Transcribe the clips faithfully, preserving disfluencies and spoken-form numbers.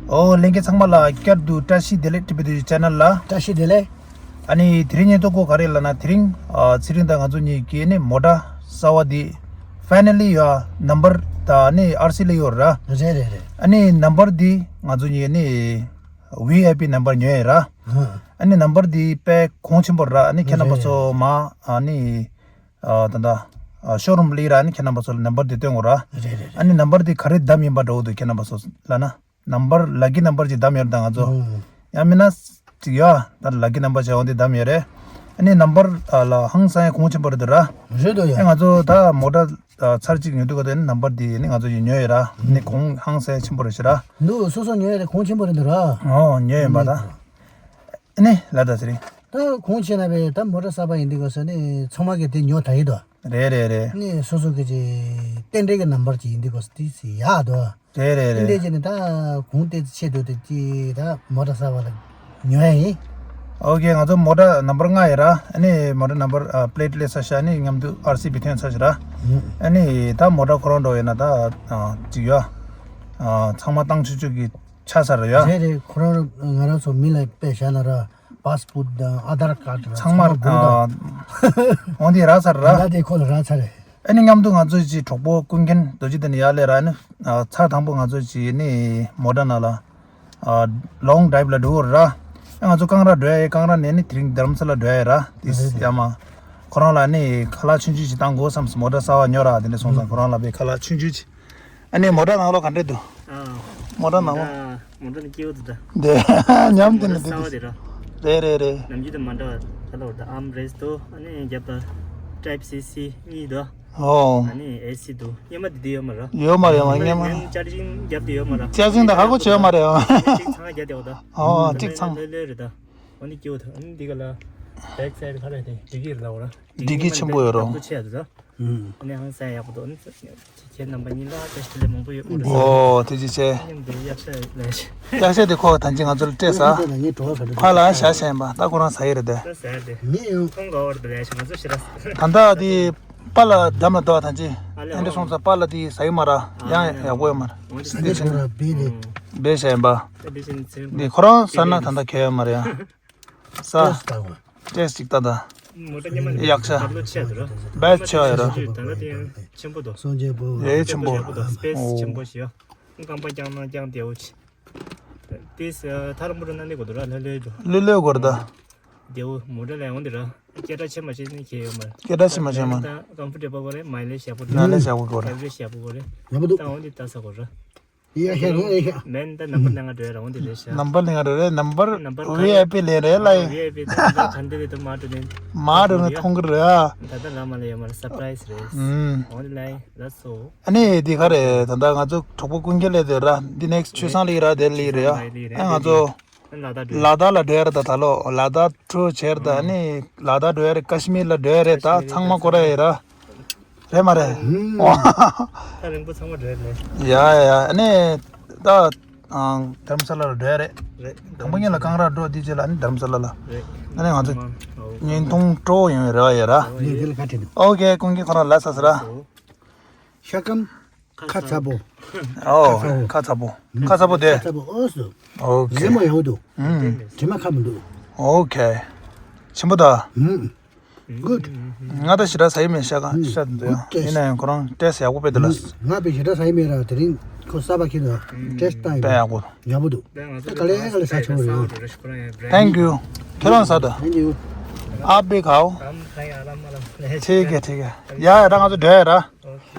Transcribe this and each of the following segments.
ཨོ་ལྷན་རྒྱས་ཚང་མ་ལ་བསྐྱར་དུ་བཀྲ་ཤིས་བདེ་ལེགས། ཊི་བི་དུ་ཆེ་ནལ་ལ། བཀྲ་ཤིས་བདེ་ལེགས། ཨ་ནི་དེ་རིང་ཉིན་ཐོ་གོ་ག་རེ་ལབ་ན། དེ་རིང་ཨ་ཚེ་རིང་དང་ང་ཚོ་གཉིས་ཀྱིས་ནི་མོ་ཊ་གསར་བ་འདི་ཕའི་ནལ་ལི་ཡ་ནམ་བར་དང་ནི་ཨར་སི་ལ་ཡོད་ར། རེད་རེད་རེད། ཨ་ནི་ནམ་བར་འདི་ང་ཚོ་གཉིས་ནི་ཝི་ཨའི་པི་ནམ་བར་ཉོས་ཡོད་ར། ཧ། ཨ་ནི་ནམ་བར་འདི་དཔེ་གོང་ཆེན་པོ་ར། ཨ་ནི་ཁྱེད་རྣམ་པ་ཚོ་མ་ཨ་ནི་ཨ་ད་ད་ཨ་ཤོ་རུམ་ལ་ཡིན་ར། ཨ་ནི་ཁྱེད་རྣམ་པ་ཚོ་ལ་ནམ་བར་འདི་སྟོན་དགོས་ར། རེད་རེད་རེད། ཨ་ནི་ནམ་བར་འདི་ག་རེ་བདམས་ཡིན་པ་འདྲ་བོ་འདུག་ཁྱེད་རྣམ་པ་ཚོ་ལ་ན། ནམ་བར་ལ་ཀི་ནམ་བར་ཅིག་བདམས་ཡོད་རེད་ད་ང་ཚོ། ཨུམ། ཡང་མིན་ན་ཅིག་ཡོད་ད་ལ་ཀི་ནམ་བར་ཅིག་འོ་འདི་བདམས་ཡོད་རེད། ཨ་ནི་ནམ་བར་ཨ་ལ་ཧང་སང་ཡང་གོང་ཆེན་པོ་རེད་འདུག་ར། རེད་འདུག་ཡ། ཨེ་ང་ཚོ་ད་མོ་ཊ་ཨ་ཚར་གཅིག་ཉོ་དུས་ག་དེ་ནི་ནམ་བར་འདི་ནི་ང་ཚོ་ཡིས་ཉོས་ཡོད་ར། ནི་གོང་ཧང་སང་ཡང་ཆེན་པོ་རེད་ཤི་ར། འདུག་སོ་སོ་ཉོས་ཡོད་རེད། གོང་ཆེན་པོ་རེད་འདུག་ར། ཨོ་ཉོས་ཡོད་པ་ད། ཨ་ནི་ལ་ད་ཟེར་རིང་། ད་གོང་ཆེ་ན་བས་ད་མོ་ཊ་གསར་པ་ཡིན་དུས་ག་ས་ནི་ཚང་མ་གི་དེ་ཉོ་ད་ཡིན་དོ། རེད་རེད་རེད། ནི་སོ་སོ་གི་ཅིག་རྟེན་འབྲེལ་གྱི་ནམ་བར་ཅིག་ཡིན་དུས་ག་ས་དེ་སི་ཡག་དོ། རེད་རེད་རེད། དེ་འདྲས་ཀྱི་ནི་ད་གོང་དེ་ཆེད་དུ་དེ་ཅི་ད་མོ་ཊ་གསར་པ་ལ་ཉོ་ཡ་ཡིན། ཨོ་ཀེ། ང་ཚོ་མོ་ཊ་ནམ་བར་ལྔ་ཡོད་ར། ཨ་ནི་མོ་ཊ་ནམ་བར་ཨ་པི་ལེ་ཊི་སླེབས་ཚར་ཤག་ཨ་ནི་མཉམ་དུ་ཨར་སི་བི་ཐོན་ཚར་ཤག་ར། ཧུམ། ཨ་ནི་ད་མོ་ཊ་ཁོ་རང་འགྲོ་ཡོད་ན་ད་ཨ་ཅིག་ཡོད། ཨ་ཚང་མ་བཏང་ཆོག་ཆོག་གི་ཆགས་ཚར་ཡོད། རེད་རེད། ཁོ་རང་ང་རང་ཚོ་མི་ལ་དཔེ་བཞག་ན་ར། པཱ་སི་པོར་ཊི་དང་ཨ་དྷར་ཀར་ར་ཚང་མ་ཚང་མ་དགོས་ད། ཨ་འོང་དེ་རག་ཚར་ར། ད་དེ་ཁོ་ལ་རག་ཚར་རེད། ཨ་ནི་མཉམ་དུ་ང་ཚོ་ཅིག་གྲོགས་པོ་ཀུན་མཁྱེན་རྡོ་རྗེ་གདན་ནས་ཡར་སླེབས་ར། ཨ་ནི་ཨ་ཚར་དང་པོ་ང་ཚོ་ཅིག་ནི་མོ་ཊ་ནང་ལ་ཨ་ལོང་ཌ་རའི་བྷི་ལ་འགྲོ་དགོས་ར། ཨ་ང་ཚོ་ཀང་ར་འགྲོ་ཡ་ཡིན། ཀང་ར་ནས་ནི་དེ་རིང་དྷ་རམ་ས་ལ་འགྲོ་ཡ་ཡིན་ར། དེ་ཡ་མ་ཁོ་རང་ལ་ནི་ཁ་ལག་ཆུང་ཆུང་ཅིག་བཏང་དགོས་བསམས། མོ་ཊ་གསར་པ་ཉོ་ར་དེ་འདྲ་སོང་ཙང་ཁོ་རང་ལ་དཔེ་ཁ་ལག་ཆུང་ཆུང་ཅིག་ཨ་ནི་མོ་ཊ་ནང་ལོགས་ག་འདྲས་འདུག་ཨ། མོ་ཊ་ནང་ལོགས། ཨ་མོ་ཊ་ནི་སྐྱིད་པོ་འདུག་ད། དེ་མཉམ་དུ་ནི་མོ་ཊ་གསར་པ་དེ་ར། རེད་རེད་རེད། ནམ་རྒྱུན་དང་མ་འདྲ་བ་ད་ལོ་ད་ཨམ་རེ་སི་འདུག་ཨ་ནི་རྒྱབ་ལ་ཊའིབ་སི་སི་གཉིས་འདུག་ཨོ། ཨ་ནི་ཨེ་སི་འདུག་སྔོན་མ་དེ་དུས་ཡོད་མ་རེད། ཡོད་མ་རེད་བ། སྔོན་མ་ནན་ཅར་ཇིང་རྒྱབ་དེ་ཡོད་མ་རེད། ཅར་ཇིང་ད་ཧ་གོ་བྱེད་ཡོད་མ་རེད་བ། གཅིག་ཚང་རྒྱབ་དེ་འོ་ད། ཨོ་གཅིག་ཚང་། ལོས་ལོས་རེད་ད། འོ་ནི་སྐྱིད་པོ་འདུག་ཨ་ནི་འདི་ག་ལ་བེག་སའིཌ་ག་རེ་དེ་ཌི་ཀི་རེད་ལ་འོ་ར། ཌི་ཀི་ཆེན་པོ་ཡོད་རོ། ཆེ་ཡ་འདུག་ད། ཨུམ། ཨ་ནི་ཧང་སང་ཡག་པོ་འདུག་ཨ་ནི་ཁྱེད་རྣམ་པ་གཉིས་ལ་ཏེ་ཤི་ལེ་མང་པོ་ཡོད་མ་རེད། ཨོ་དེ་ཅི་བྱས། མཉམ་དུ་གཡག་ཤ་ལས་ཤ། གཡག་ཤ་དེ་ཁོ་ད་ཅི་ང་ཚོ་ལ་སྤྲད་ས། ཕ་ལ་ཤ་ཤ་ཡིན་པ་ད་ཁོ་རང་ཟ་ཡི་རེད་དེ། ད་ཟ་ཡ་དེ། མི་ཡོང་། ཁོང་ག་བར་དུ་ལས་ཤ་ང་ཚོ་ཤི་ར་ཟ། ད་ལྟ་དེ་པ་ལ་འགྲམ་ལ་འདུག་ད་ཅི། ཨ་ལེ་ཨེ་འདྲ་སོང་ཙང་པ་ལ་དེ་ཟ་ཡི་མ་ར། ཡང་ཡག་པོ་ཡོད་མ་ར། འོ་དེ་འདི་ཟ་ཡི་ཆེན་ར་བེ་དེ། བེ་ཤ་ཡིན་པ། ད་དེ་བཞིན་ཚེ་རིང་། འདི་ཁོ་རང་ཟ་ན་ད་ལྟ་གལ་ཡོད་མ་རེད་ཡ། ས། ཊེསི་ཊི་ཅིག་ལྟ་ད། མོ་ཊ་སྔོན་མ་ནས་ཡག་ཤ། བར་ལོ་ཆེ་དུ་ར། བེ་ཆེ་བ་ཡོད་ར། ད་ལྟ་དེ་ཡང་ཆེན་པོ་དོ། སངས་རྒྱས་པོ། ཡེ་ཆེན་པོ། ཆེན་པོ་དོ། སི་པེ་སི་ཆེན་པོ་ཞིག་ཡོད། རྐང་པ་བརྐྱངས་ན་བརྐྱངས་བདེ་བོ་ཆེ། དེ་ས་ཐར་མོ་ཊ་ན་ནི་གོ་དུ་ར་ལྷོད་ལྷོད་དུ། ལྷོད་ལྷོད་གོ་ར་ད། བདེ་བོ་མོ་ཊ་ལ་ཡང་འོང་དུ་ར། སྐད་གྲགས་ཆེ་མ་ཆེ་ནི་ཁྱད་ཡོད་མ་རེད། སྐད་གྲགས་ཆེ་མ་ཆེ་མ། ད་ཀམ་ཕོར་ཊེ་བལ་གོ་རེད། མའི་ལེཇ་ཡག་པོ་རེད། མའི་ལེཇ་ཡག་པོ་གོ་ར། ཨེ་ཝ་རེཇ་ཡག་པོ་གོ་རེད། ཡ་ཤ་རེད་ཡ་ཤ། མེན་ད་ནམ་བར་ལེན་ག་འགྲོ་ཡ་ར་འོང་དེ་རེད་ཤ། ནམ་བར་ལེན་ག་འགྲོ་རེད། ནམ་བར་ནམ་བར་ཝི་ཨའི་པི་ལེན་རེད་ལ་ཡིན། ཝི་ཨའི་པི་ད་ནམ་བར་ག་འདི་རེད་དུ་མ་འགྲོ་ནི། མ་འགྲོ་ནི་མཐོང་གི་རེད་ཨ། ད་ལྟ་ལ་མ་ལ་ཡོད་མ་རེད། སར་པ་རའི་ཛི་རེད། ཨུམ། འོང་དེ་ལ་ཡིན་ལ་སོ། ཨ་ནི་འདི་ག་རེད། ད་ལྟ་ང་ཚོ་གྲོགས་པོ་ཀུན་མཁྱེན་ལས་དེ་ར་འདི་ནེག་སི་ཆོས་བཟང་ལི་ར་དེ་ལི་རེད་ཨ། ཨ་ང་ཚོ། ལ་དྭགས་འགྲོ། ལ་དྭགས་ལ་འགྲོ་ཡ་ར་ད་ད་ལོ་ལ་དྭགས་ཊུར་བྱས་ར་ད། ཨ་ནི་ལ་དྭགས་འགྲོ་ཡ་རེད། ཀ་ཤི་མིར་ལ་འགྲོ་ཡ་རེད། ད་ཚང་མ་སྐོར་ར་ཡ་ར། རེད་མ་རེད། ད་རིང་པོ་ཚང་མ་འགྲོ་ཡ་རེད། ཡ་ཡ་ཨ་ནི་ད་དྷ་རམ་ས་ལ་ལ་འགྲོ་ཡ་རེད། རེད། དང་པོ་ཉིད་ལ་ཀང་ར་འགྲོ་དེ་རྗེས་ལ་ཨ་ནི་དྷ་རམ་ས་ལ་ལ། རེད། ཨ་ནི་ང་ཚོ་ཨོ་བརྙན་ཐུང་སྤྲོ་བོ་ཡོང་བའི་རེ་བ་ཡོད་ར། ངས་དེ་ལ་ཁ་བྲིས་འདུག་ཨོ་ཀེ། ཀུན་མཁྱེན་ཁོ་རང་ལ་ས་ས་ར། ཤ་སྐམ། ཁ་ཚ་པོ། ཨོ་ཁ་ཚ་པོ། ཁ་ཚ་པོ། ཁ་ཚ་པོ་དེ། ཁ་ཚ་པོ་ཨོ་སོ། ཨོ་ཀེ། རི་མོ་ཡག་པོ་འདུག་ཨུམ། དྲི་མ་ཁ་མི་འདུག་ཨོ་ཀེ། ཆེན་པོ་ད། ཨུམ། གུཌ། ང་ད་ཞེ་དྲག་ཟ་ཡི་མེད་ཤ་ཁ་ཤ་འདི། ཡིན་ན་ཡང་ཁོ་རང་ཊེསི་ཡག་པོ་དཔེ་འདུག་ལ། ང་དཔེ་ཞེ་དྲག་ཟ་ཡི་མེད་ར། དེ་རིང་ཁོ་གསར་པ་ཁྱེར་འདུག་ཊེསི་བཏང་ཡི་དཔེ་ཡག་པོ། ཡག་པོ་འདུག་ད་ག་ལེ་ག་ལེ་ཟ་ཆོག་རེད། Thank you། ཁྱེད་རང་ཟ་ད། Thank you། आप भी खाओ। ठीक है ठीक है। ཡ་ཡ་ད་ང་ཚོ་འགྲོ་ཡ་ར།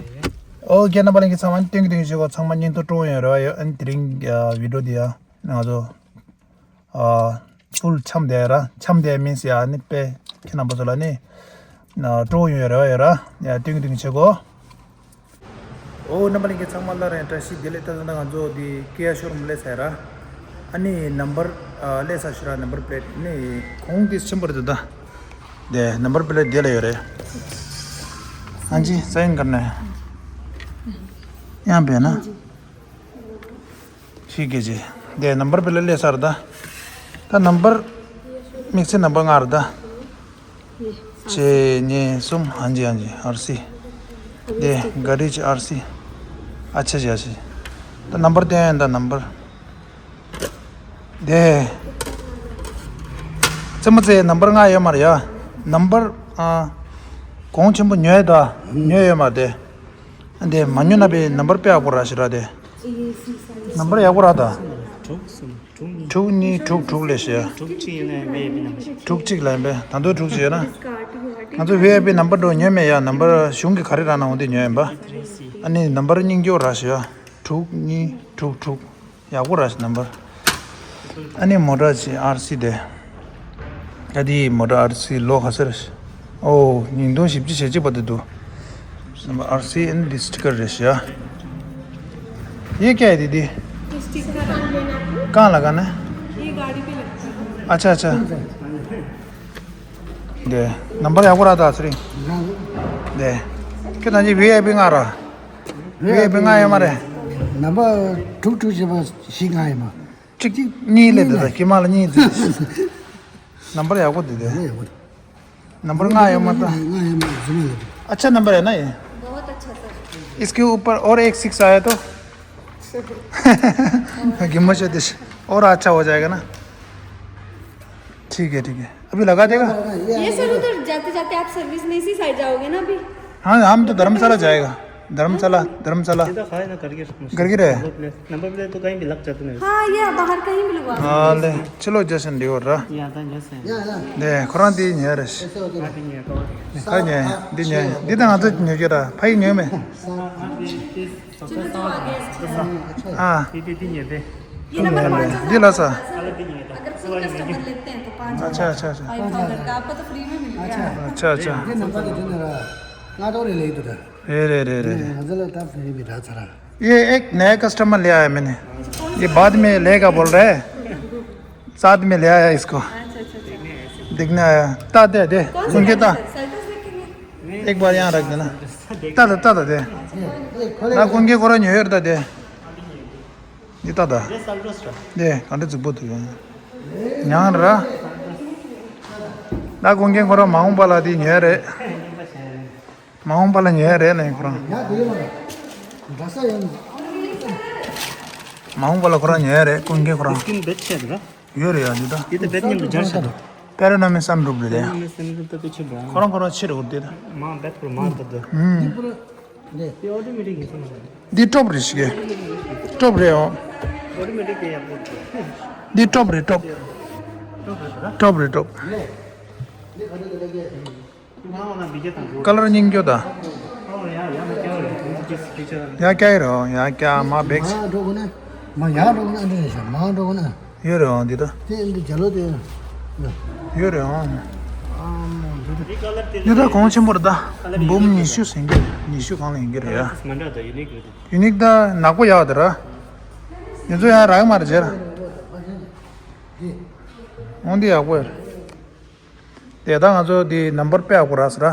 ཨོ་ཀེ། རྣམ་པ་ལྷན་རྒྱས་ཚང་མ་སྟོན་གྱི་སྟོན་གྱི་བྱེད་སྒོ་ཚང་མ་བརྙན་ཐུང་སྤྲོ་བོ་ཡོང་རེ་བ་ཡོད། ཨ་ནི་དེ་རིང་བི་ཌི་ཡོ་འདི་ཡ་ང་ཚོ་ཨ་ཕུལ་འཆམ་བསྡད་ར། འཆམ་བསྡད་མིན་སི་ཡ་ཨ་ནི་དཔེ་ཁྱེད་རྣམ་པ་ཚོ་ལ་ནི་སྤྲོ་བོ་ཡོང་རེ་བ་ཡོད་ར། ཡ་སྟོན་གྱི་སྟོན་གྱི་བྱེད་སྒོ། ཨོ་རྣམ་པ་ལྷན་རྒྱས་ཚང་མ་ལ་རེ་བཀྲ་ཤིས་བདེ་ལེགས། ད་ད་ང་ཚོ་འདི་ཀི་ཡ་ཤོ་རུམ་སླེབས་ཚར་ར། ཨ་ནི་ནམ་བར་ཨ་སླེབས་ཚར་ཤག་ར། ནམ་བར་པི་ལེ་ཊི་ནི་གོང་དེ་ཆེན་པོ་རེད་འདུག་ད། དེ་ནམ་བར་པི་ལེ་ཊི་དེ་ལ་ཡོད་རེད། ཧན་ཇི་སའིན་ཀར་ན་ཡང་བས་ན་ཤི་གེ་ཇི། དེ་ནམ་བར་པི་ལེ་ཊི་སླེབས་ཚར་ར་ད། ད་ནམ་བར་དམིགས་བསལ་ནམ་བར་ལྔ་རེད་ད། གཅིག་གཉིས་གསུམ། ཧན་ཇི་ཧན་ཇི་ཨར་སི། དེ་ག་རི་ཇི་ཨར་སི། ཨ་ཆ་ཇི་ཨ་ཆ་ཇི། ད་ནམ་བར་དེ་ཡང་ད་ནམ་བར། དེ། རྩེད་མོ་རྩེ་ནམ་བར་ལྔ་ཡོད་མ་རེད་ཡ། ནམ་བར། ཨ། གོང་ཆེན་པོ་ཉོས་ད། ཉོས་ཡོད་མ་རེད་དེ། དེ་མ་ཉོས་ན་པའི་ནམ་བར་དཔེ་ཡག་པོ་རག་ཤི་ར་དེ། ནམ་བར་ཡག་པོ་རག་ད། དྲུག་གསུམ་དྲུག་གཉིས། དྲུག་གཉིས་དྲུག་དྲུག་ལས་ཤི་ཡ། དྲུག་གཅིག་ཡིན་ན་ཡང་བེ་ཡ་པི་ནམ་བར་ཞིག་དྲུག་གཅིག་ལ་ཡིན་པས་ད་དུང་དྲུག་གཅིག་ཡོད་ན། ང་ཚོ་བེ་ཡ་པི་ནམ་བར་འགྲོ་ཉོས་མེད་ཡ། ནམ་བར་གཞུང་གི་ག་རེ་རག་ན་འོང་དེ་ཉོས་ཡིན་པ། ཨ་ནི་ནམ་བར་སྙིང་རྗེ་པོ་རག་ཤི་ཡ། དྲུག་གཉིས་དྲུག་དྲུག་ཡག་པོ་ར་ཞིག་ནམ་བར། ཨ་ནི་མོ་ཊ་ཅིག་ཨར་སི་དེ། ཨ་དེ་མོ་ཊ་ཨར་སི་ལོ་ག་ཚོད་རེད། ཨོ་ཉིས་སྟོང་བཞི་བཅུ་ཞེ་གཅིག་བར་དུ་འདུག་ནམ་བར་ཨར་སི་ཨ་ནི་འདི་སི་ཊི་ཀར་རེད་ཤག ये क्या है दीदी? ये स्टिकर है। कहाँ लगाना है? ये गाड़ी पे लगता है। अच्छा अच्छा। दे नंबर ཡག་པོ་ར་ད་ཚེ་རིང་། དེ། ཁྱོད་ད་ཅི་བི་ཨའི་པི་ལྔ་ར། བི་ཨའི་པི་ལྔ་ཡོད་མ་རེད། ནམ་བར་དྲུག་དྲུག་བྱས་པ་བཞི་ལྔ་ཡོད་མ། གཅིག་གཅིག་གཉིས་ལས་དེ་དང་དཀྱིལ་མ་ལ་གཉིས་འཛུལ། ནམ་བར་ཡག་པོ་འདུག་དེ། ནམ་བར་ཡག་པོ་འདུག་ནམ་བར་ལྔ་ཡོད་མ་ད། ལྔ་ཡོད་མ་རྫུན་མ་ལབ། अच्छा नंबर है ना ये? बहुत अच्छा सर। इसके ऊपर और एक सिक्स आया तो? गिम्मत से दिस। और अच्छा हो जाएगा ना। ठीक है ठीक है। अभी लगा देगा? ये सर उधर जाते जाते आप सर्विस में इसी साइड जाओगे ना अभी? हाँ हम तो धर्मशाला जाएगा। धर्मशाला धर्मशाला। सीधा खाए ना करके। करके रहे। नंबर प्लेट नंबर प्लेट तो कहीं भी लग जाते हैं। हाँ ये बाहर कहीं भी लगवा सकते हैं। हाँ ले। चलो जैसे नहीं हो रहा। ये आता है जैसे। 네, 그런 데 ཉོས་རེད། ཁ་ཉོས། འདི་ཉོས། འདི་དང་ང་ཚོ་ཉོས་ཀྱི་ར། ཕ་ཡི་ཉོས་མེད། चलो जो आ गया इसके साथ। ཨ། ये दे दी ये दे। ये नंबर पाँच सौ འདི་ལ་ས། अगर खुद कस्टमर लेते हैं तो पाँच सौ अच्छा अच्छा अच्छा। फाइव थाउजेंड का आपको तो फ्री में मिल गया। अच्छा अच्छा। ये नंबर तो देना रहा। ना तो ले ले इधर। रे रे रे रे रे। ये एक नया कस्टमर ले आया मैंने। ये बाद में लेगा बोल रहा है। साथ में ले आया इसको। अच्छा अच्छा अच्छा। देखने आया। ता दे दे। कौन सा सुन के ता। सेल्टोस देखेंगे। एक बार यहाँ रख देना। ता ता ता ता दे। ना कौन के कोरा न्यू ईयर ता दे। ये ता ता। ये सेल्टोस रा। दे कंडे जुबो तू। यहाँ रा। ना कौन के कोरा माउंट बाला दी न्यू ईयर है। མ་འོངས་པ་ལ་ཉོ་ཡ་རེད་ལབ་ཡིན་ཁོ་རང་། ཡ་དེ་ཡོད་མ་རེད། འདྲ་ས་ཡོད་མ་རེད། མ་འོངས་པ་ལ་ཁོ་རང་ཉོ་ཡ་རེད་ཀུན་མཁྱེན་ཁོ་རང་། སྐྱིན་བེད་ཆད་ར། ཡོད་རེད་ཡ་འདི་ད། འདི་ད་བེད་མཉམ་དུ་སྦྱར་ཤ་དང་། པེ་ར་ན་མི་སན་རུབ་རེད་དེ། པེ་ར་ན་མི་སན་རུབ་ད་བེད་ཆད་ར། ཁོ་རང་ཁོ་རང་ཕྱིར་འུར་དེ་ད། མ་བེད་པོར་མ་ད་ད། ཧུམ། འདི་ཨོ་ཏོ་མེ་ཊིག་ཡིན་ས་མ་རེད། འདི་ཀྲོབ་རེད་ཤི་གེ། ཀྲོབ་རེད་ཨོ། ཨོ་ཏོ་མེ་ཊིག་དེ་ཡག་པོ་འདུག་འདི་ཀྲོབ་རེད་ཀྲོབ། ཀྲོབ་རེད་ད། ཀྲོབ་རེད་ཀྲོབ། ཀ་ལར་རྙིང་རྒྱུ་ད། ཡ་ཀྱ་ཡི་རོ་ཡ་ཀྱ་མ་བེག་མ་འགྲོ་གོ་ན། མ་ཡ་འགྲོ་གོ་ན་འདི་རེད་ཤག་མ་འགྲོ་གོ་ན། ཡོད་རེད་འོང་འདི་ད། དེ་འདི་རྒྱ་ལོ་དེ། ཡོད་རེད་འོང་། ཨ་མོ་འདི་ད། འདི་ད་གོང་ཆེན་པོ་རེད་ད། འབུམ་ཉི་ཤུ་ཟིན་གི་ཉི་ཤུ་གང་ལ་ཡིན་གི་རེད་ཡ། མ་འདྲ་ད་ཡུ་ནིག་རེད། ཡུ་ནིག་ད་ནག་པོ་ཡག་དེ་ར། ཡིན་ཚོ་ཡང་རག་མ་རེད་ཇེ་ར། འོང་འདི་ཡག་པོ་ཡོད་རེད། དེ་ད་ང་ཚོ་འདི་ནམ་བར་དཔེ་ཡག་པོ་རག་སོང་ར།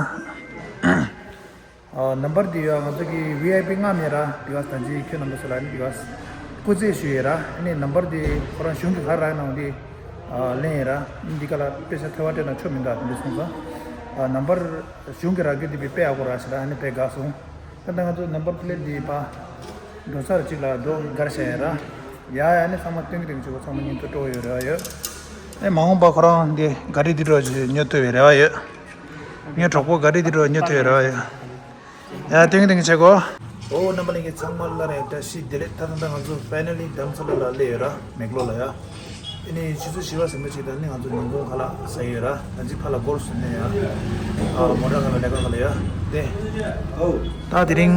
ཨ་ནམ་བར་འདི་ཡོད་ང་ཚོ་གི་ཝི་ཨའི་པི་ལྔ་མེད་ར་འདི་ག་ད་ཅི་ཁྱོད་རྣམ་པ་ཚོ་ལ་ནི་འདི་ག་སྐུ་རྩེད་ཞུ་ཡས་ར། ཨ་ནི་ནམ་བར་འདི་ཁོ་རང་གཞུང་གི་ག་རག་ནའང་འདི་ཨ་ལེན་ཡས་ར། འདི་ག་ལ་དཔེ་ཆ་ཐེ་བ་སྤྲད་ན་ཆོ་མི་འདུག་འདི་སོང་ཙང་ཨ་ནམ་བར་གཞུང་གི་རག་རྒྱུ་འདི་བི་དཔེ་ཡག་པོ་རག་ཤི་ར། ཨ་ནི་དཔེ་དགའ་སོང་། ད་ལྟ་ང་ཚོ་ནམ་བར་པི་ལེ་ཊི་འདི་ཕ་འགྲོ་ས་ར་གཅིག་ལ་འགྲོ་གར་བྱས་ཡས་ར། ཡ་ཡ་ནི་ཚང་མ་སྟོན་གི་དེ་ཚོ་ཚང་མ་ཉིན་ཐོ་སྤྲོ་ཡོད་རེ་བ་ཡོད། ཨེ་མ་འོངས་པ་ཁོ་རང་འདི་ག་རི་འདི་འགྲོ་ཅིག་ཉོ་ཐུབ་པའི་རེ་བ་ཡོད། ངའི་གྲོགས་པོ་ག་རི་འདི་འགྲོ་ཉོ་ཐུབ་པའི་རེ་བ་ཡོད། ཡ་ཏིང་ཏིང་བྱེད་གོ། ཨོ་རྣམ་པ་ལྷན་རྒྱས་ཚང་མ་ལ་རེ་བཀྲ་ཤིས་བདེ་ལེགས། ད་ད་ད་ང་ཚོ་ཕའི་ནལ་ལི་དྷ་རམ་ས་ལ་ལ་སླེབས་ཡོད་ར་མེག་ལོར་ལ་ཡ། ཨེ་ནི་ཆུ་ཚོད་བཞི་པ་ཟིན་པ་ཅིག་ད་ནི་ང་ཚོ་ཉིན་གུང་ཁ་ལག་ཟ་ཡོད་ར། ད་ཅི་ཕ་ལ་སྒོར་སུ་ནས་ཡ། ཨ་མོ་ཊ་ཁ་ལ་ལས་ཀ་ཁ་ལ་ཡ། དེ། ད་དེ་རིང་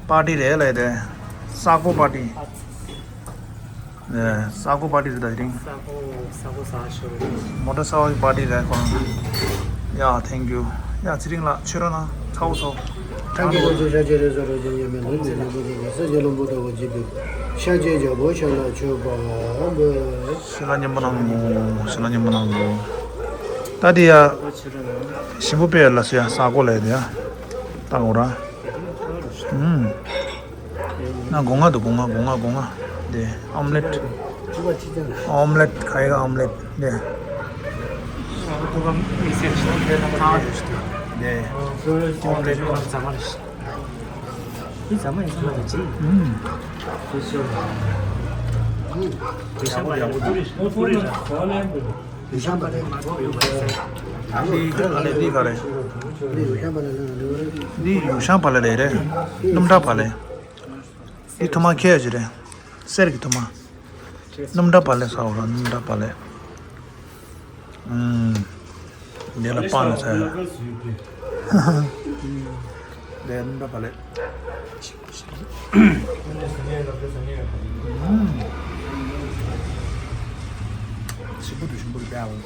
པར་ཊི་རེད་ལ་དེ། ས་གོ་པར་ཊི། ཨེ་ས་གོ་པར་ཊི་རེད་ད་དེ་རིང་། ས་གོ་ས་གོ་ས་ཤོར། མོ་ཊ་ས་གོ་པར་ཊི་རེད་ཁོ་རང་། ཡ་ཐེང་ཀྱུ། ཡ་ཚེ་རིང་ལགས་ཆོས་ར་ན་ཚ་བོ་ཚོ། ཐང་གི་ལོ་ཚོ་ཤ་ཆེ་རེ་ཟོ་རོ་ཆེ་ཉེ་མེ་ལོ་ཆེ་ལོ་པོ་ཆེ་ས་ཆེ་ལོ་པོ་ཏོ་བོ་ཆེ་པེ་ཤ་ཆེ་ཇ་བོ་ཤ་ལ་ཆོས་པ་བོ། ཤི་ལ་ཉམ་པོ་ནང་ངོ་ཤི་ལ་ཉམ་པོ་ནང་ངོ་། ད་དེ་ཡ། ཞིམ་པོ་དཔེ་ལ་སུ་ཡ་ས་གོ་ལ་ཡ་དེ་ཡ། ད་འོ་ར། ཨུམ། ན་སྒོ་ང་དུ་སྒོ་ང་སྒོ་ང་སྒོ་ང་། དེ་ཨོམ་ལེཊ། ཨོམ་ལེཊ་ཁ་ཡ་ཨོམ་ལེཊ་དེ། དེ་ཨོམ་ལེཊ། ཨུམ། འདི་ག་ལེ་འདི་ག་རེ། འདི་ཡུ་ཤང་བ་ལེ་ལེ་རེད། སྣུམ་འདྲ་བ་ལེ། འདི་ཐུར་མ་ཁྱེར་ཡོད་ཀྱི་རེད། གསེར་གྱི་ཐུར་མ། སྣུམ་འདྲ་བ་ལེ་ཟ་འོ་ར་སྣུམ་འདྲ་བ་ལེ། ཨུམ། འདི་ལ་སྤང་ནས་ཟ་ཡ། འདི་སྣུམ་འདྲ་བ་ལེ། ཨུམ། ཞིམ་པོ་འདུག་ཞིམ་པོ་འདུག་ཨུམ།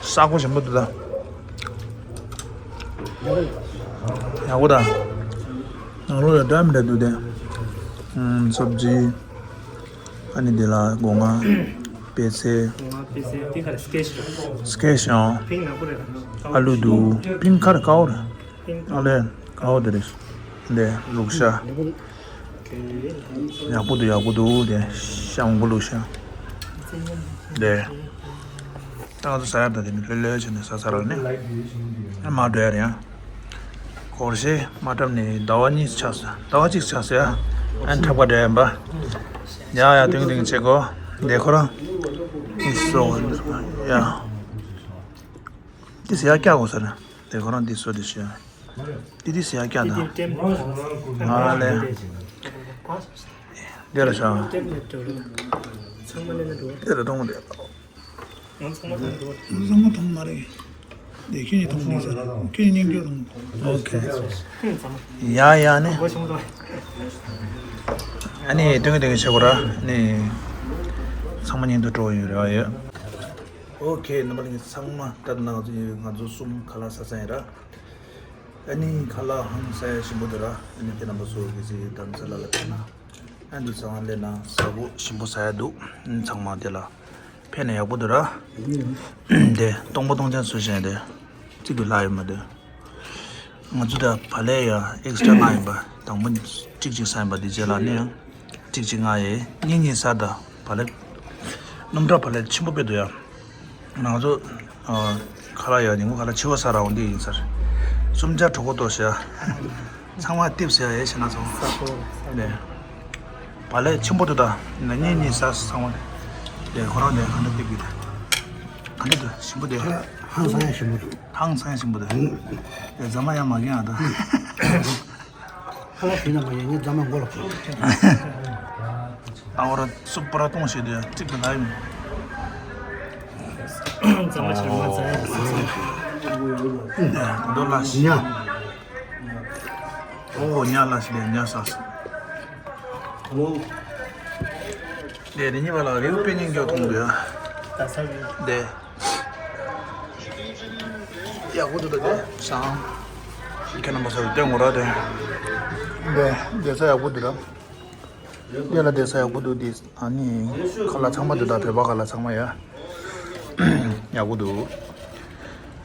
ས་གོ་ཞིམ་པོ་འདུག་ད། ཡག་པོ་ད། ང་ལོ་ལ་འདྲ་མི་འདྲ་འདུག་དེ། ཨུམ། སབ་ཇི། ཨ་ནི་འདི་ལ་སྒོ་ང་། པད་ཚལ། སྒོ་ང་པད་ཚལ་དེ་ག་རེ་སྐེ་ཤི། སྐེ་ཤི་ཡང་། པིང་ནག་པོ་རེད། ཨ་ལུ་འདུག་པིང་ཁ་རེ་དཀར་པོ་རེད། པིང་ཨ་ལས་དཀར་པོ་དེ་རེད། འདི་ལུག་ཤ། ཡག་པོ་འདུག་ཡག་པོ་འདུག་དེ་ཤ་མང་པོ་ལུག་ཤ། འདི། ད་ང་ཚོ་ཟ་ཡག་ད་དེ་མི་ལྷོད་ལྷོད་བྱས་ནས་ཟ་ཚར་བ་ནི། ཨ་མ་འགྲོ་ཡ་རེད་ཡང་། སྒོར་གཞས་མ་འཁྲབ་ནས་ཟླ་བ་གཉིས་ཆགས་སོང་། ཟླ་བ་གཅིག་ཆགས་སོང་ཡ། ཨ་ནི་འཁྲབ་ག་འགྲོ་ཡ་ཡིན་པ། ཡ་ཡ་ཏིང་ཏིང་བྱེད་དགོ། འདི་ཁོ་རང་། ཨི་སོ། ཡ། འདི་ཟེར་ཡ་སྐྱག་དགོས་ས་རེད། འདི་ཁོ་རང་འདི་སོ་འདི་ཤོད། འདི་འདི་ཟེར་ཡ་སྐྱག་དང་། ཨ་ལས། འདི་ལ་ཤོག་འདི་ལ་གཏོང་མི་འདོད། ང་ཚང་མ་མཐོང་མ་རེད། དེ་ཁྱོད་ཀྱིས་མཐོང་མི་ཟེར། ཁྱོད་ཀྱིས་སྙིང་རྗེ་མཐོང་། ཨོ་ཁེ། ཡ་ཡ་ནི། ཨ་ནི་སྟོན་གི་སྟོན་གི་བྱེད་དགོས་ར་ནི། ཚང་མ་མཉམ་དུ་འགྲོ་ཡོད་རེད་ཡོད། ཨོ་ཁེ། རྣམ་པ་ལྷན་རྒྱས་ཚང་མ་ད་ལྟ་ང་ཚོ་ང་ཚོ་གསུམ་ཁ་ལག་ཟ་ས་ཡིན་ར། ཨ་ནི་ཁ་ལག་ཧང་སང་ཡ་ཞིམ་པོ་འདུག་ར། ཨ་ནི་ཁྱེད་རྣམ་པ་ཚོ་གི་ཅིག་དམ་ཚ་ལ་ལ་ཕེབས་ན། ཨ་འདུག་ཚང་མ་སླེབས་ན་ཟ་གོ་ཞིམ་པོ་ཟ་ཡ་འདུག་ཨ་ནི་ཚང་མ་དེ་ལ་ཕེབས་ན་ཡག་པོ་འདུག་ར། དེ་སྟོང་པ་སྟོང་ཆ་བཟོ་བཞིན་དེ་གཅིག་གི་ལྷག་ཡོད་མ་འདུག་ང་ཚོ་ད་བག་ལེབ་ཡ་ཨེག་སི་ཊ་མངགས་ཡིན་པ། དང་པོ་གཅིག་གཅིག་ཟ་ཡིན་པ། དེ་རྗེས་ལ་ནི་ཡང་གཅིག་གཅིག་མངགས་ཡས། གཉིས་གཉིས་ཟ། ད་བག་ལེབ་སྣུམ་འདྲ་བག་ལེབ་ཆེན་པོ་དཔེ་འདུག་ཡ། ང་ཚོ་ཨ་ཁ་ལག་ཡ་ཉིན་གུང་ཁ་ལག་ཆེ་བ་ཟ་ར་འོང་འདི་ཡིན་ཟེར། སུམ་བརྒྱ་དྲུག་གོ་ཏོ་ཤ། ཚང་མ་ཏིབ་ཟེར་ཡ་ཡས་བྱས་ན་ཚང་མ། ནས་བག་ལེབ་ཆེན་པོ་འདུག་ད་ན་གཉིས་གཉིས་ཟ་ཚང་མ། ནས་ཁོ་རང་ནས་ག་འདྲ་ཏིབ་གི་ད། ག་འདྲ་འདུག་ཞིམ་པོ་འདུག་ཧང་སང་ཡ་ཞིམ་པོ་འདུག་ཧང་སང་ཡ་ཞིམ་པོ་འདུག་ཡ་རྫ་མ་ཡ་མ་གིན་ཨ་ད། ཁ་ལག་ཞུས་ན་མ་ཡིན་ངས་རྫ་མ་མགོ་ལ་ཕོག་ཨ་བོ་ར་སུ་པ་ར་གཏོང་བྱེད་དུ་ཡ་གཅིག་གི་ལ་ཡིན། རྫ་མ་ཆེར་མ་རྫ་ཡ་རྫ་མ། རྡོ་ལ་ཤི། ཉ། ཨོ་ཉ་ལ་ཤི་ལས་ཉ་ས། ཨོ། དེ་རེ་གཉིས་པ་ལ་རེའུ་དཔེ་སྙིང་རྗེ་མཐོང་འདུག་ཡ། ད་ས་རེད། དེ། ཡག་པོ་འདུག་ད་དེ་སང་། ཁྱེད་རྣམ་པ་ཚོར་སྟོན་དགོས་ར་དེ། དེ་བསྡད་ས་ཡག་པོ་འདུག་ར། དེ་ལ་བསྡད་ས་ཡག་པོ་འདུག་དེ་ཨ་ནི་ཁ་ལག་ཚང་མ་འདུག་ད་བོད་པ་ཁ་ལག་ཚང་མ་ཡ། ཡག་པོ་འདུག་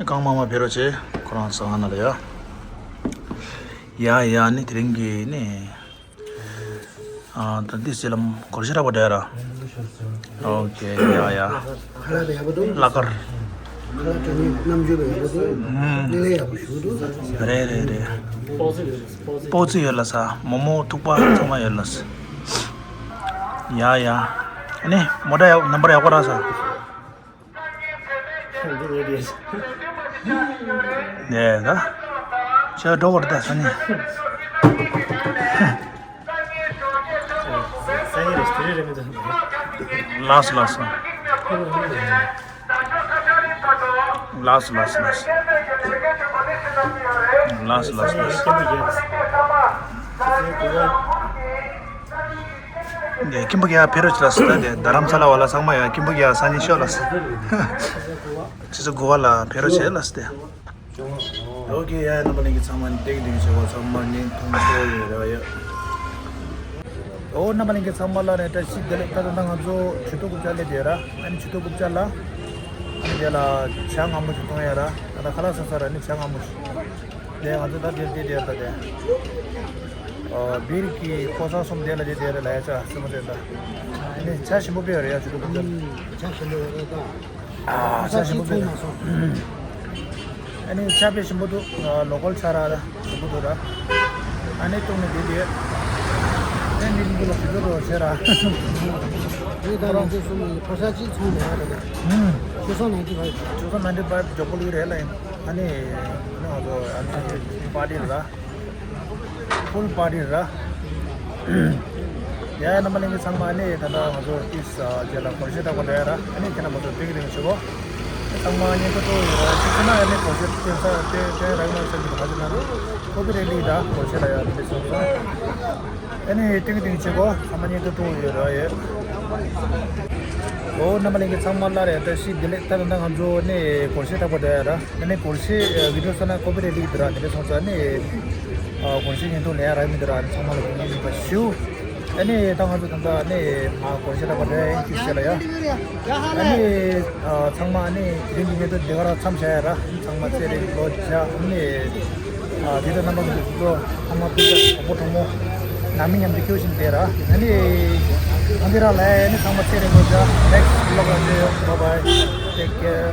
གང་མང་མང་ཕེབས་རོགས་བྱེད། ཁོ་རང་ཚང་ན་ལ་ཡ། ཡ་ཡ་ནི་དེ་རིང་གི་ནི། ཨ་ད་འདི་སེ་ལམ་གོར་ཤ་ར་བ་འདྲ་ར། ཨོ་ཁེ་ཡ་ཡ། ཁ་ལག་ཡག་པོ་འདུག་ལ་ཀར། ཁ་ལག་དྲ་ནི་རྣམ་འགྱུར་ཡག་པོ་འདུག་ཨུམ། ནི་ལས་ཡག་པོ་ཞུ་འདུག་རེད་རེད་རེད། སྤོག་རྩི་ཡོད་ལ་ས། མོག་མོག་ཐུག་པ་ཚང་མ་ཡོད་ལ་ས། ཡ་ཡ། ཨ་ནི་མོ་ཊ་ཡག་ནམ་བར་ཡག་པོ་ར་ས། འདི་ངའི་རེད། ནས་ད། ཁྱོད་འགྲོ་བར་ད་ས་ནི། ས་ཡི་རེད་དེ་རེད་མི་འདུག་ལགས་སོ་ལགས་སོ། ལགས་སོ་ལགས་སོ་ལགས་སོ། ལགས་སོ་ལགས་སོ་ལགས་སོ། ནས་ཁྱིམ་པ་ག་ཕེབས་རོགས་བྱེད་ལ་སི་ད་དེ་རྡ་རམ་ས་ལ་བ་ལ་ཚང་མ་ཡ་ཁྱིམ་པ་ག་སང་ཉིན་ཤོག་ལ་སི། ཆུ་ཚོད་དགུ་པ་ལ་ཕེབས་རོགས་བྱེད་ལ་སི་དེ། ཨོ་ཁེ་ཡ་རྣམ་པ་ལྷན་རྒྱས་ཚང་མ་ཏེག་ཏེག་བྱེད་པ་ཚང་མ་ཉིན་ཐུང་ཤོག་ཡོད་རེ་བ་ཡོད། ཨོ་རྣམ་པ་ལྷན་རྒྱས་ཚང་མ་ལ་ནས་བཀྲ་ཤིས་བདེ་ལེགས། ད་ད་ང་ཚོ་ཆུ་ཚོད་དགུ་བཅུ་ལ་དེ་ར་ཨ་ནི་ཆུ་ཚོད་དགུ་བཅུ་ལ་ཨ་ནི་དེ་ལ་ཇ་མངར་མོ་ཞིག་འཐུང་ཡ་ར་ད་ད་ཁ་ལག་ཟ་ས་ར་ནི་ཇ་མངར་མོ་ཞིག་ལས་ང་ཚོ་ད་དེར་དེ་དེར་ད་དེ། ཨ་སྦིར་གྱི་ཕོ་གསར་གསུམ་དེ་ལ་དེ་དེར་ལ་ཡ་ཆ་སེ་མོ་དེ་ད། ཨ་ནི་ཆ་ཞིམ་པོ་དཔེ་ཡོད་རེད་ཡ་ཆུ་ཚོད་དགུ་བཅུ། ཆ་ཞིམ་པོ་ཡོད་རེད་ད། ཨ་ཆ་ཞིམ་པོ་དཔེ་ད། ཨ་ནི་ཆ་དཔེ་ཞིམ་པོ་འདུག་ལོ་ཀལ་ཆ་ར་ཞིམ་པོ་འདུག་ར། ཨ་ནི་བཏུང་ནས་དེ་དེ། ཨེ་འདི་འདི་ལ་བཟོ་འདྲ་བྱས་ར། ངས་ད་ང་ཚོ་གསུམ་ནས་ཕོ་གསར་གཅིག་ཚོང་མེད་ར། ད་ཧུམ། two thousand ninety-five། two thousand ninety-five འཇོག་པོ་ལུགས་རེད་ལ་ཡིན། ཨ་ནི་ང་ཚོ་ཨ་ནི་པར་ཊི་ར། ཕུལ་པར་ཊི་ར། ཡ་ཡ་རྣམ་པ་ལྷན་རྒྱས་ཚང་མ་ནི་ད་ལྟ་ང་ཚོ་ཏིས་རྗེས་ལ་སྒོར་གཞས་བཏབ་པ་རེད་ར། ཨ་ནི་ཁྱེད་རྣམ་པ་ཚོ་ཏིག་རིང་བྱེད་གོ། ཚང་མ་ཉན་ཐོས་ཐོས་ཡོད་ར། ཅིག་ཚེ་ན་ཨ་ནི་སྒོར་གཞས་བཏོན་ས་བཏོན་བཏོན་རག་མ་སོང་གི་ད་ཁ་ཅིག་ན་ར། ཀོ་པི་རའེ་ཊི་ལི་ད་སྒོར་གཞས་ལ་ཡ་ཏིས་སོང་སོང་། ཨ་ནི་ཏིང་ཏིང་བྱེད་གོ། ཚང་མ་ཉན་ཐོས་ཐོས་ཡོད་ར་ཡོད། ཨོ་རྣམ་པ་ལྷན་རྒྱས་ཚང་མ་ལ་རེད། ད་ཤི་བདེ་ལེགས། ད་ད་ང་ཚོ་ནི་སྒོར་གཞས་བཏབ་པ་རེད་ར། ཨ་ནི་སྒོར་གཞས་ཨ་བི་ཌི་ཡོ་བཟོ་ན་ཀོ་པི་རའེ་ཊི་ལི་འདུག་ར། དེ་འདྲ་སོང་ཙང་ནི་ཨ་སྒོར་གཞས་ཉན་ཐོས་ལེན་ཡ་རག་མི་འདུག་ར། ཨ་ནི་ཚང་མ་ལ་དགོངས་དག་ཞུ། ཨ་ནི་ད་ང་ཚོ་ད་ལྟ་ནི་ང་སྒོར་གཞས་བཏབ་པ་རེད། ཨེན་ཅི་ཟེར་ལ་ཡ། ཨ་ནི་ཨ་ཚང་མ་ཨ་ནི་དེ་རིང་གི་ཉན་ཐོས་འདི་ག་རང་མཚམས་བཞག་ཡ་ར། ཚང་མ་ཚེ་རིང་ལོ་བརྒྱ། ཨ་ནི་ཨ་དེ་ལྟར་རྣམ་པ་ཚོ་ཚོ་ཚང་མ་ཐུགས་རྗེ་གྲོགས་པོ་གྲོགས་མོ་ནང་མི་མཉམ་དུ་སྐྱོད་བཞིན་བསྡད་ར། ཨ་ནི་ཨ་འདི་ར་ལ་ཨ་ནི་ཚང་མ་ཚེ་རིང་ལོ་བརྒྱ། next vlog ལ་མཇལ་ཡོང་། Bye bye, take care.